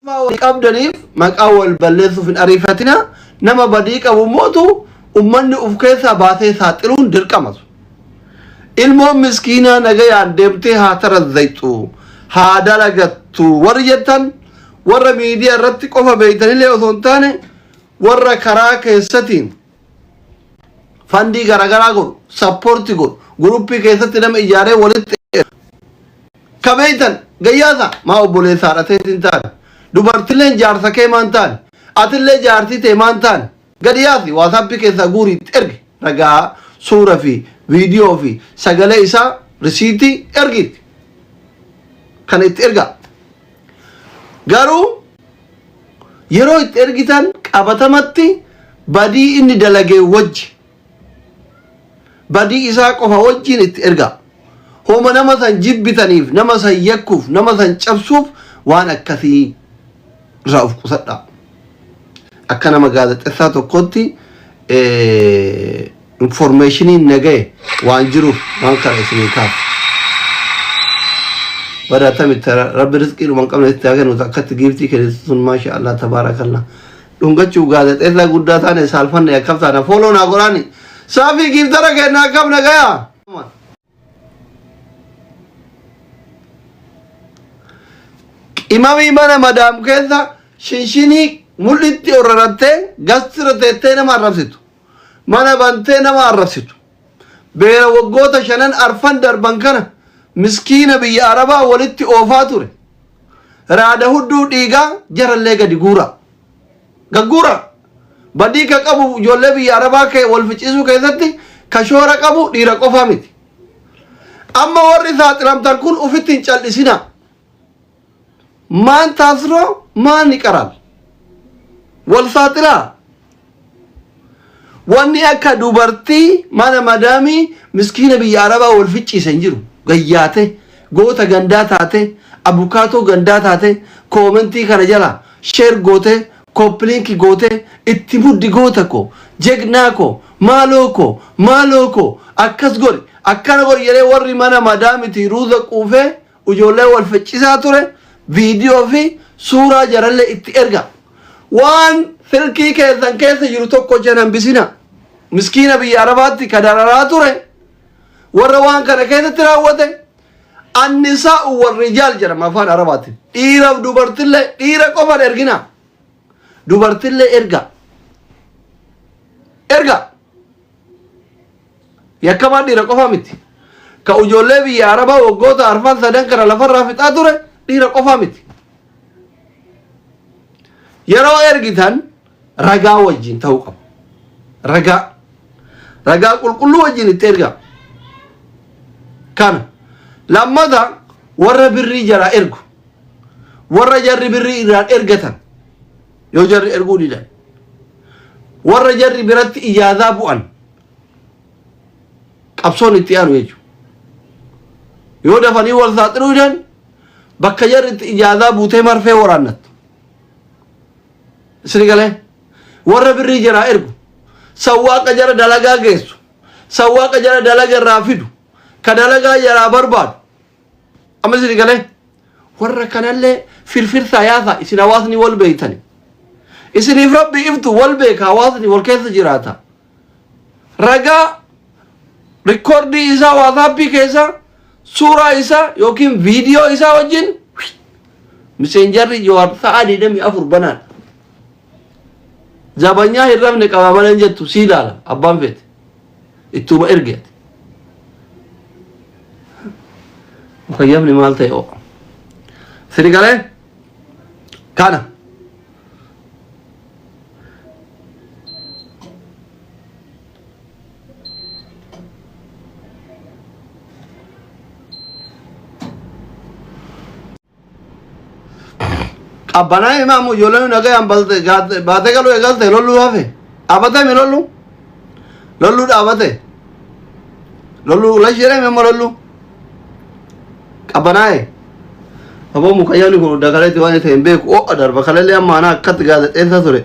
Walii qabdaniif maqaa wal balleessuuf hin ariifatina. Nama badii qabu mootu ummanni uf keessaa baasee saaxiluun dirqama. Ilmoon miskiinaa nagayaan deemtee haa tarazzayxu, haa dalagattu warri jettan, warra miidiyaa irratti qofa beeytanillee osoo hin taane, warra karaa keessatiin fandii garaagaraa godhu, sappoorti godhu, guruppii keessatti nama ijaaree walitti ka beeytan gayyaasa. Maa obboleessa haadha teetiin taane, dubartilleen jaarsa kee maan taane, atillee jaartii tee maan taane, gadi yaasi, WhatsAppii keessaa guurii itti ergi. Ragaa suura fi viidiyoo fi sagalee isaa, risiitii ergiitti kana itti ergaa. Garuu yeroo itti ergitan qabatamatti badii inni dalagee wajji, badii isaa qofa wajjiin itti ergaa. Homa nama san jibbitaniif, nama san yakkuuf, nama san cabsuuf waan akkasii irraa of qusadhaa. Akka nama gaazexessaa tokkotti informeeshiniin na gahe waan jiruuf waan kana isinii kaasa. Badaatamitti rabbi rizqii dhuma hin qabne sitti haa kennu. Akkatti giiftii kennitu sun, maasha Allah, tabaarakallah. Dhungachuuf gaazexeessaa guddaa taane saalfanne akkam taana? Follow naa godhaani. Saafii giiftara kenna, akkam nagayaa? Qimamii mana madaam keessa shinshinii mul'itti orrarattee gastira teettee nama arrabsitu. Mana bantee nama arrabsitu. Beera waggoota shanan arfan darban kana miskiina biyya Arabaa walitti oofaa ture. Raada hudduu dhiigaa jarallee gadi guuraa. Gagguuraa. Badii ka qabu, ijoollee biyya Arabaa kee wal ficciisuu keessatti ka shoora qabu dhiira qofaa miti. Amma warri saaxilamtan kun ufitti hin cal'isinaa. Maan taasiroo maan iqaraal. Wal saaxilaa. Wanni akka dubartii mana madaamii miskiina biyya Arabaa wal ficciise hin jiru. Gayyaate, goota gandaa taate, abukaatoo gandaa taate, koomentii kana jala share gootee, copy link gootee, itti muddi, goota koo, jegnaa koo, maaloo koo, maaloo koo, akkas godhi, akkana godhi jedhee warri mana madaamiti ruuza quufee ijoollee wal ficcisaa ture viidiyoo fi suuraa jarallee itti erga. Waan silkii keessan keessa jiru tokko jan hambisina. Miskiina biyya Arabaatti ka dararaa ture, warra waan kana keessatti raawwate, annisaa'u warrijaal jedhama afaan Arabaatiin. Dhiiraaf dubartillee, dhiira qofan ergina. Dubartillee erga. Erga. Yakkamaan dhiira qofa miti. Ka ijoollee biyya Arabaa waggoota arfan sadan kana lafarraa fixaa ture dhiira qofa miti. Yeroo ergitan ragaa wajjin ta'uu qaba. Ragaa. Ragaa qulqulluu wajjin itti ergaa. Kana. Lammata, warra birrii jaraa ergu. Warra jarri birrii irraan ergatan. Yoo jarri erguu didan. Warra jarri biratti ijaazaa bu'an. Qabsoon itti aanu jechuudha. Yoo dafanii wal saaxiluu didan, bakka jarri itti ijaazaa buutee marfee waraannattu. Isin galee? Warra birrii jaraa ergu, sawwaaqa jara dalagaa geessu, sawwaaqa jara dalaga irraa fidu, ka dalagaa jaraa barbaadu. Amma isin galee? Warra kanallee firfirsaa yaasaa. Isin hawaasni wal beeytani. Isiniif rabbi iftu wal beeka, hawaasni wal keessa jiraata. Ragaa rikoordii isaa WhatsAppii keessa, suuraa isaa yookiin viidiyoo isaa wajjin. Miseenjarri Jawaar sa'a 24 banaadha. Zabanyaa hin rafne qabaa malee hin jettu, sii ilaala abbaan feete. Ittuma erge ati. Mukayyafni maal ta'e oo. Sini galee kana. Qabbanaa imaamu ijoolleen nagayaan baatee galuu eegalte. Lolluu hafe, dhaabatee mi lollu, lolluu dhaabate, lolluu lash jedhame. Amma lolluu qabbanaa'e. Aboo, mukayyaan kun dakaleetti waan ta'e hin beeku. Ho'a darba kalallee amma ana akkatti gaazexeessaa ture,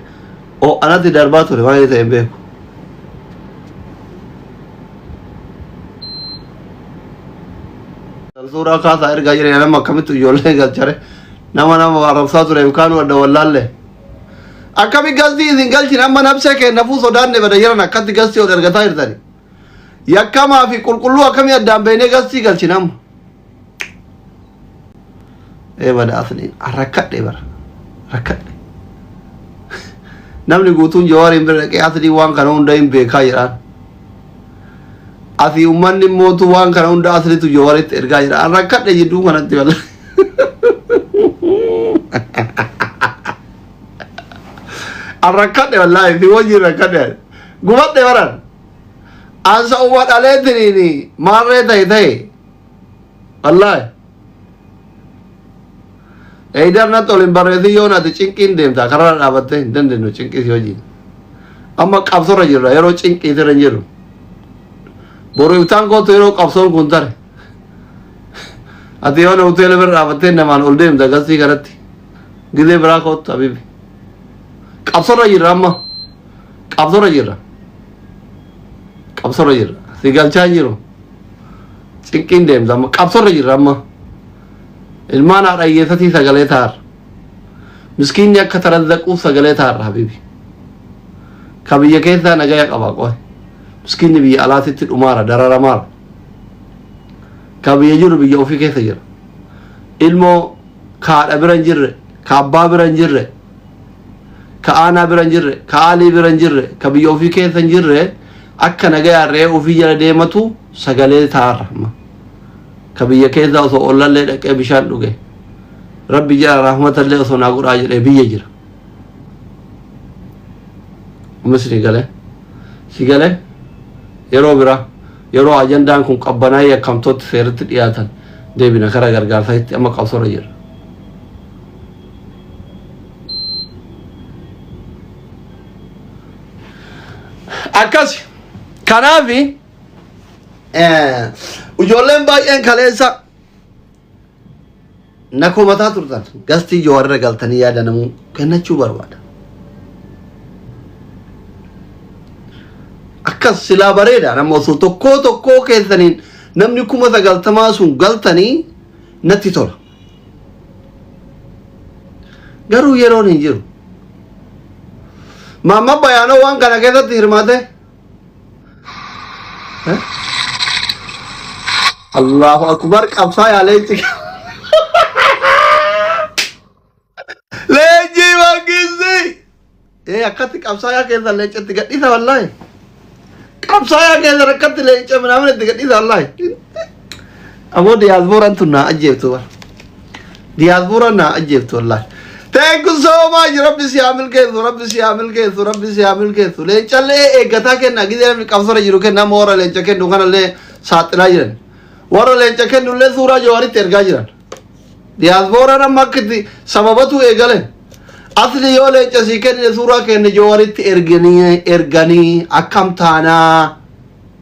ho'anatti darbaa ture, waan ta'e hin beeku. Suuraa kaasaa ergaa jiran, nama akkamitti ijoollee galchare? Nama nama arrabsaa ture yookaan adda wallaalle. Akkami gastii isin galchine amma nabsee kennafuu sodaanne bada jiran akkatti gastii ol ergataa jirtani. Yakkamaa fi qulqulluu akkamii addaan beeynee gastii galchine amma. Ee bada asliin rakkadhe bara rakkadhe. Namni guutuun Jawaariin bira dhaqee asliin waan kana hunda hin beekaa jedhaan. Asii uummanni mootu waan kana hunda asliitu Jawaaritti ergaa jira. An rakkadhe jidduu kanatti walla. An rakkadhe wallaahi si wajjin rakkadhe. Gubadhe baran. An sa'uma dhaleetiniini maarree ta'e ta'e. Wallaahi. Eeyidar natti ol hin barreessin yoon ati cinqiin deemta kararra dhaabattee hin dandeenyu cinqii si wajjin. Amma qabsorra jirra yeroo cinqii sirra hin jirru. Boru ibtaan kootu yeroo qabsoon kun tare. Ati yoon hoteela bira dhaabattee namaan ol deemta gastii kanatti. Gizee biraa kootu habibi. Qabsorra jirra amma. Qabsorra jirra. Qabsorra jirra. Si galchaa hin jiru. Cinqiin deemta amma. Qabsorra jirra amma. Ilmaan haadha hiyyeessatii sagalee taarra. Miskiinni akka tarazzaquuf sagalee taarra habibi. Ka biyya keessaa nagaya qaba qoy. Miskiinni biyya alaatitti dhumaara dararamaara. Ka biyya jiru biyya ofii keessa jira. Ilmoo ka haadha bira hin jirre, ka abbaa bira hin jirre, ka aanaa bira hin jirre, ka aalii bira hin jirre, ka biyya ofii keessa hin jirre akka nagayaan re'ee ofii jala deematu sagalee taarra. Amma. Ka biyya keessaa osoo ollallee dhaqee bishaan dhuge rabbi jedha rahmatallee osoo naa godhaa jedhee biyya jira. Amma si galee si galee yeroo biraa yeroo ajandaan kun qabbanaa'ee yakkamtooti seeratti dhiyaatan deebina kara gargaarsaatti amma qabsoorra jira. Akkas kanaafi Ijoolleen baay'een kaleessa na komataa turtan gastii jawaarra galtanii yaada namuu kennachuu barbaada. Akkas silaa bareeda nama osoo tokkoo tokkoo keessaniin namni 90,000 sun galtanii natti tola. Garuu yeroon hin jiru. Maamma Bayaanoo waan kana keessatti hirmaate. Allahu akbar qabsaa yaa leenci. Leenci mangisti. Ee akkatti qabsaayaa keessa leenca itti gadhiisa wallaahi. Qabsaayaa keessa rakkatti leenca minaamin itti gadhiisa wallaahi. Aboo diyaasbooraan tun naa ajjeeftu bara. Diyaasbooraan naa ajjeeftu wallaahi. Thank you so much. Rabbi si haa milkeessu. Rabbi si haa milkeessu. Rabbi si haa milkeessu. Leencallee eeggataa kenna. Gizee namni qabsora jiru kenna. Amma warra leenca kennu kanallee saaxilaa jiran. Warra leenca kennullee suuraa Jawaaritti ergaa jiran. Diyaasbooraan amma akka itti sababatu eegale. Asli yoo leenca sii kennine suuraa kenne Jawaaritti erganii erganii akkam taanaa.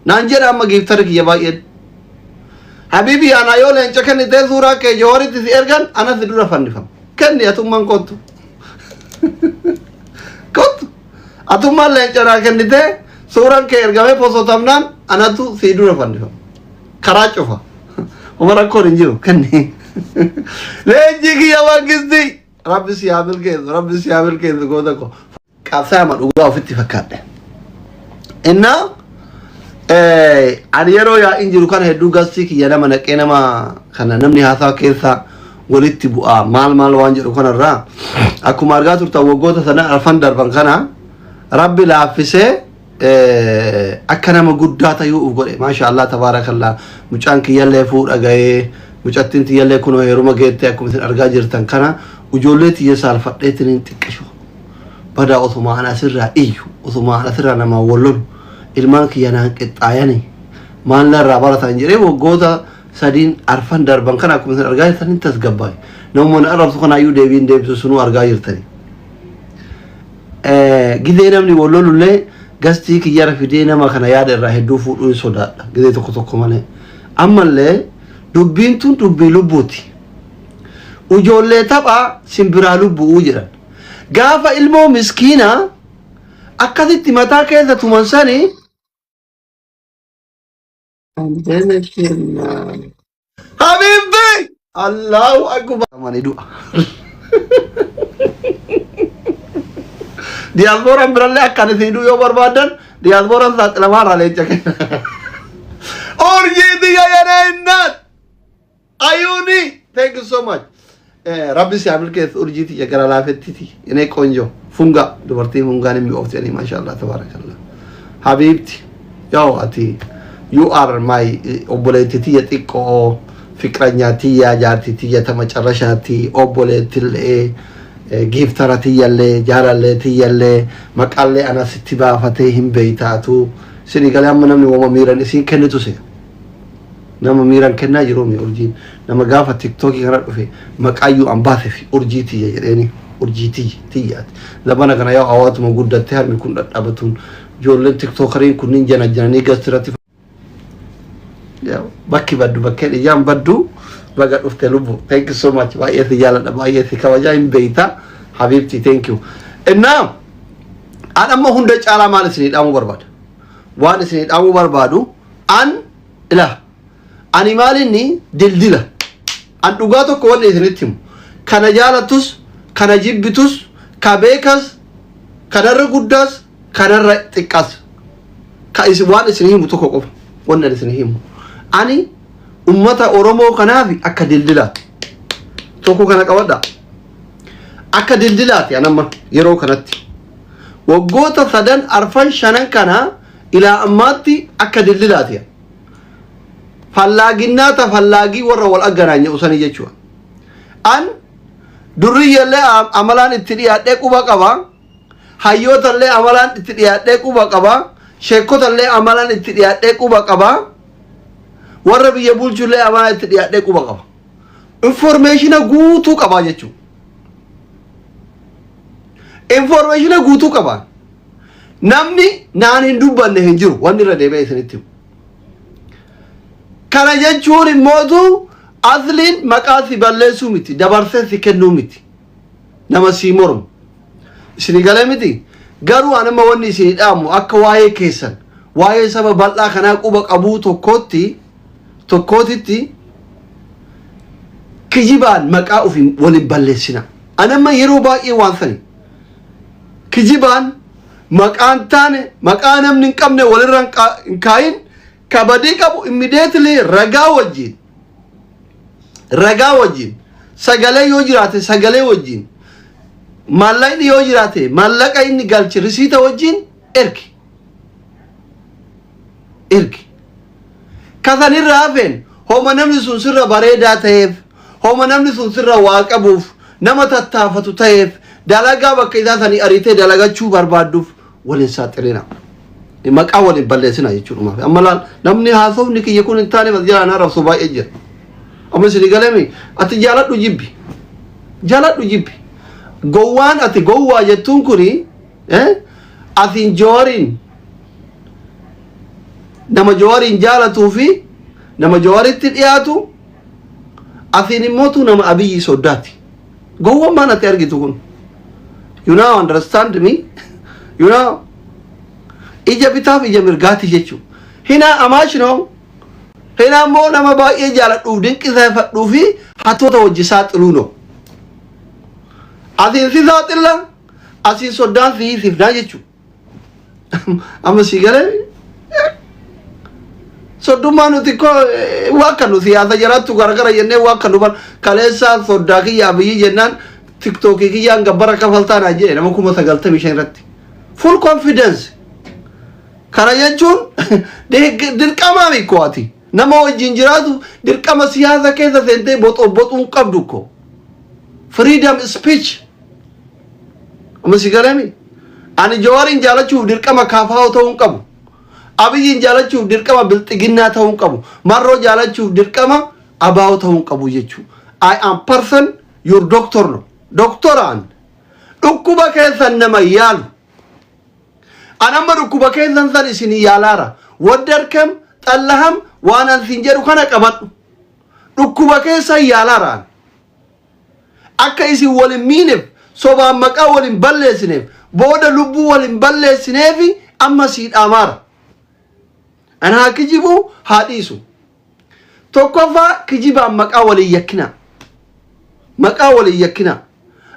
Naan jedha amma giiftarri kiyya baay'een. Habibi ana yoo leenca kennitee suuraa kee Jawaaritti si ergan ana si dura fannifama. Kenni atummaan kottu. Kottu. Atummaan leenca naa kennitee suuraan kee ergamee posotamnaan anatu si dura fannifama. Karaa cufa. Uma rakkoon hin jiru kenni. Leenci kiyya mangisti. Rabbi si haa milkeessu. Rabbi si haa milkeessu goota koo. Qabsaa'ama dhugaa ofitti fakkaadhe. Innaa ani yeroo yaa'iin jiru kana hedduu gastii kiyya nama naqee nama kana namni haasaa keessa walitti bu'aa maal maal waan jedhu kanarraa akkuma argaa turtan waggoota sana arfan darban kana rabbi laaffisee akka nama guddaa tayuu uf godhe maasha Allah tabaarakallaa mucaan kiyyallee fuudha ga'ee mucattiin tiyyallee kunoo heeruma geette akkuma isin argaa jirtan kana ijoollee tiyya saalfadheetiin xiqqishu Badaa osumaa an asirraa iyyu, osumaa an asirraa namaan wal lolu, ilmaan kiyya naan qixxaayanii maal narraa baratan jedhee waggoota sadiin arfan darban kana akkuma isin argaa jirtan hin tasgabbaa'e. Namuma na arrabsu kanaayyuu deebiin deebisu sunuu argaa jirtani. Gizee namni wal lolullee gastii kiyyara fidee nama kana yaada irraa hedduu fuudhuu hin sodaadha. Gizee tokko tokko malee. Ammallee dubbiin tun dubbii lubbuuti. Ujoollee taphaa simbiraa lubbu'uu jedhan. Gaafa ilmoo miskiinaa akkasitti mataa keessa tuman sani Habiibti! Allahu akbar. Mani du'a. Diyaaspooraan birallee akkan isin du'u yoo barbaadan diyaaspooraan saaxilamaa irraa leenca kenna. Urjii tiyya yenee innaat. Ayuuni thank you so much. Rabbi si haa milkeessu urjii tiyya gara laafettiti. Inee ቆንጆ funga dubartii fungaan hin mi'oofti ani maashaallah tabaarakallah. Habiibti yoo ati you are my obboleetti tiyya xiqqoo fiqranyaa tiyya jaartii tiyya ta macarrashaatti obboleettillee giiftara tiyyallee jaalallee tiyyallee maqaallee ana sitti baafatee hin beeytaatu isinii galee amma namni wama miiran isiin kennitu se nama miiran kennaa jiru mi urjiin nama gaafa tiktookii kana dhufe maqaayyuu an baasefi urjii tiyya jedheeni urjii tiyya tiyyaati labana kana yoo hawaatuma guddattee harmi kun dhadhaabatuun ijoolleen tiktookariin kunniin jana jananii gastirratti bakki baddu bakkeen ijaan baddu baga dhufte lubbu. Thank you so much. Baay'ee si jaaladha, baay'ee si kabajaa hin beeyta habiibti. Thank you. Innaa an amma hunda caalaa maal isinii dhaamuu barbaada? Waan isinii dhaamuu barbaadu an ila ani maalinni dildila an dhugaa tokko wanni isinitti himu kana jaalattus kana jibbitus ka beekas kanarra guddaas kanarra xiqqaas ka isin waan isin himu tokko qofa wanni ani isin himu ani ummata Oromoo kanaaf akka dildilaati tokko kana qabadha akka dildilaati. An amma yeroo kanatti waggoota sadan arfan shanan kana ilaa ammaatti akka dildilaati fallaaginnaa ta fallaagii warra wal agganaanye usanii jechuudha. An durriyyallee amalaan itti dhiyaadhee quba qaba. Hayyootallee amalaan itti dhiyaadhee quba qaba. Sheekotallee amalaan itti dhiyaadhee quba qaba. Warra biyya bulchullee amalaan itti dhiyaadhee quba qaba. Information guutuu qabaa jechuudha. Information guutuu qabaa. Namni naan hin dubbanne hin jiru wanni irra deebi'ee isinitti himu. Kana jechuun immootu asliin maqaa si balleessuu miti, dabarsee si kennuu miti. Nama sii mormu. Isinii galee miti? Garuu anama wanni isinii dhaamu akka waa'ee keessan, waa'ee saba bal'aa kanaa quba qabuu tokkootti tokkootitti kijibaan maqaa ofii waliin balleessina. Anamma yeroo baay'ee waan sani kijibaan maqaan taane maqaa namni hin qabne walirra hin kaayin kabadii qabu immediately ragaa wajjin sagalee yoo jiraate sagalee wajjin maallaqni yoo jiraate maallaqa inni galche risiita wajjin ergi ergi. Kasanirra hafeen homa namni sun sirra bareedaa ta'eef homa namni sun sirra waa qabuuf nama tattaafatu ta'eef dalagaa bakka isaa sanii ariitee dalagachuu barbaadduuf waliin saaxilina. Maqaa waliin balleessina jechuudha. Amma laal namni haasofni kiyya kun hin taane as jalaan arrabsu baay'ee jira. Amma isin galemi ati jaaladhu jibbi. Jaaladhu jibbi. Gowwaan ati gowwaa jettuun kuni atiin Jawaariin nama Jawaariin jaalatuu fi nama Jawaaritti dhiyaatu atiin immootu nama Abiyyi soddaati. Gowwaan maan ati argitu kun? You now understand me? You know? Ija bitaaf ija mirgaati jechuudha. Hinaa amaash no? Hinaa immoo nama baay'ee jaaladhuuf dinqisiifadhuu fi hattoota wajji saaxiluu no. Asiin si saaxilla, asiin soddaan si hiisifnaa jechuudha. Amma si galee soddummaa nuti ko waa akka nu siyaasa jiraattu garagara jennee waa akka nu bar kaleessaa soddaa kiyya Abiyyi jennaan tiktookii kiyyaan gabbara kafaltaa naa jedhe nama 95,000 irratti. Full confidence. Kana jechuun dirqamaa miti ati. Nama wajjin jiraatu dirqama siyaasa keessa seentee boxoboxuun qabdu ko. Freedom speech. Amma si galemi? Ani Jawaariin jaalachuuf dirqama KFO ta'uu hin qabu. Abiyyiin jaalachuuf dirqama bilxiginnaa ta'uu hin qabu. Marroo jaalachuuf dirqama ABO ta'uu hin qabu jechuudha. I am person your doctor no. Doktoraan dhukkuba keessan nama yaalu. An amma dhukkuba keessan san isin yaalaara. Waddarkam xallaham waan an sin jedhu kana qabadhu. Dhukkuba keessan yaalaaraan. Akka isin wal hin miineef sobaan maqaa wal hin balleessineef booda lubbuu wal hin balleessineef amma sii dhaamaara. An haa kijibuu haa dhiisu. Tokkoffaa kijibaan maqaa waliin yakkina. Maqaa wal hin yakkinaa.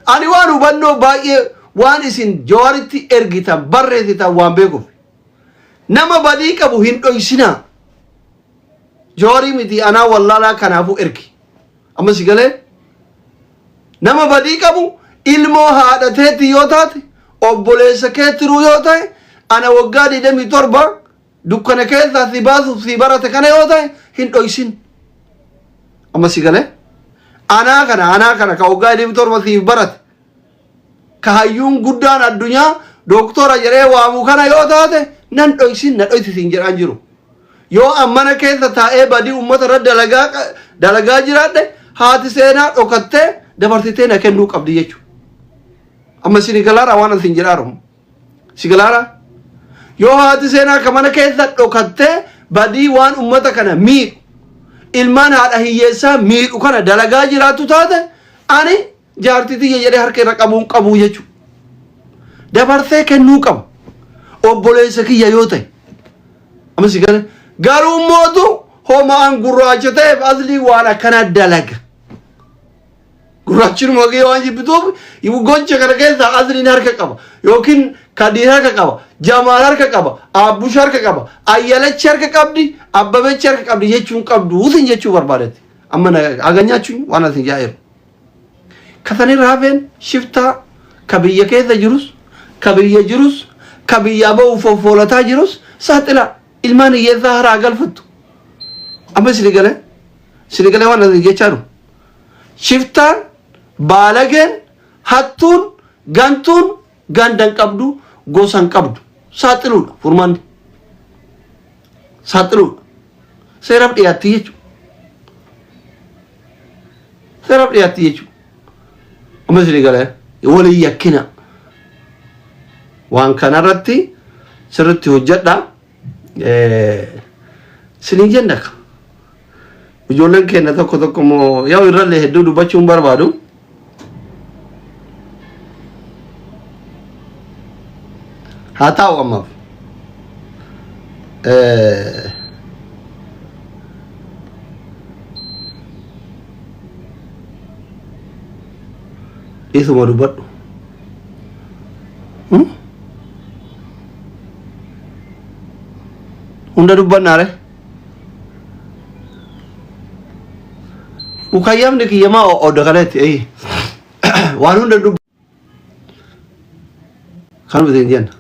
Ani waan hubannoo baay'ee waan isin Jawaaritti ergitan barreessitan waan beekuuf. Nama badii qabu hin dhoysinaa. Jawaarii miti anaa wallaalaa kanaafuu ergi. Amma si galee? Nama badii qabu ilmoo haadha teetti yoo taate obboleessa kee tiruu yoo ta'e ana waggaa 27 dukkana keessaa si baasuuf si barate kana yoo ta'e hin dhoysin. Amma si galee? Anaa kana anaa kana ka waggaa 27 siif barate ka hayyuun guddaan addunyaa dooktora jedhee waamu kana yoo taate nan dhoysin na dhoysi siin jedhaan jiru. Yoo an mana keessa taa'ee badii uummata irra dalagaa dalagaa jiraadhe haati seenaa dhokattee dabarsitee na kennuu qabdi jechuudha. Amma isin galaara waan isin jedhaaru. Si galaara? Yoo haati seenaa ka mana keessa dhokattee badii waan uummata kana miidhu ilmaan haadha hiyyeessaa miidhu kana dalagaa jiraattu taate ani jaartii tiyya jedhee harka irra qabuun qabuu jechuudha. Dabarsee kennuu qaba. Obboleessa kiyya yoo ta'e. Amma si gale. Garuu mootu homaan gurraacha ta'eef aslii waan akkanaa dalaga. Gurraachinuma kiyya waan jibbituuf gocha kana keessaa asliin harka qaba. Yookiin Kadiir harka qaba. Jamaal harka qaba. Aabbush harka qaba. Ayyalachi harka qabdi. Abbabechi harka qabdi jechuun qabdu. Usin jechuu barbaadetti. Amma aganyaachuun waan asin jaa'eeru. Ka sanirra hafeen shiftaa ka biyya keessa jirus, ka biyya jirus, ka biyyaa ba'uuf foffoolataa jirus saaxilaa. Ilmaan hiyyeessaa haraa galfattu. Amma isin galee? Isin galee waan isin jechaa jiru. Shiftaan, baalageen, hattuun, gantuun ganda hin qabdu, gosa hin qabdu. Saaxiluudha furmaanni. Saaxiluudha. Seeraaf dhiyaatti jechuudha. Seeraaf dhiyaatti jechuudha. Amma isin galee waliin yakkina. Waan kanarratti sirriitti hojjedha. Isiniin jenna ka. Ijoolleen keenya tokko tokko immoo yoo irrallee hedduu dubbachuu hin barbaadu. Haa taa'u ammaaf. Isuma dubbadhu. Hunda dubbannaare. Mukayyamni kiyyamaa oda kaleetti. Waan hunda dubba. Kan nuti hin jenna.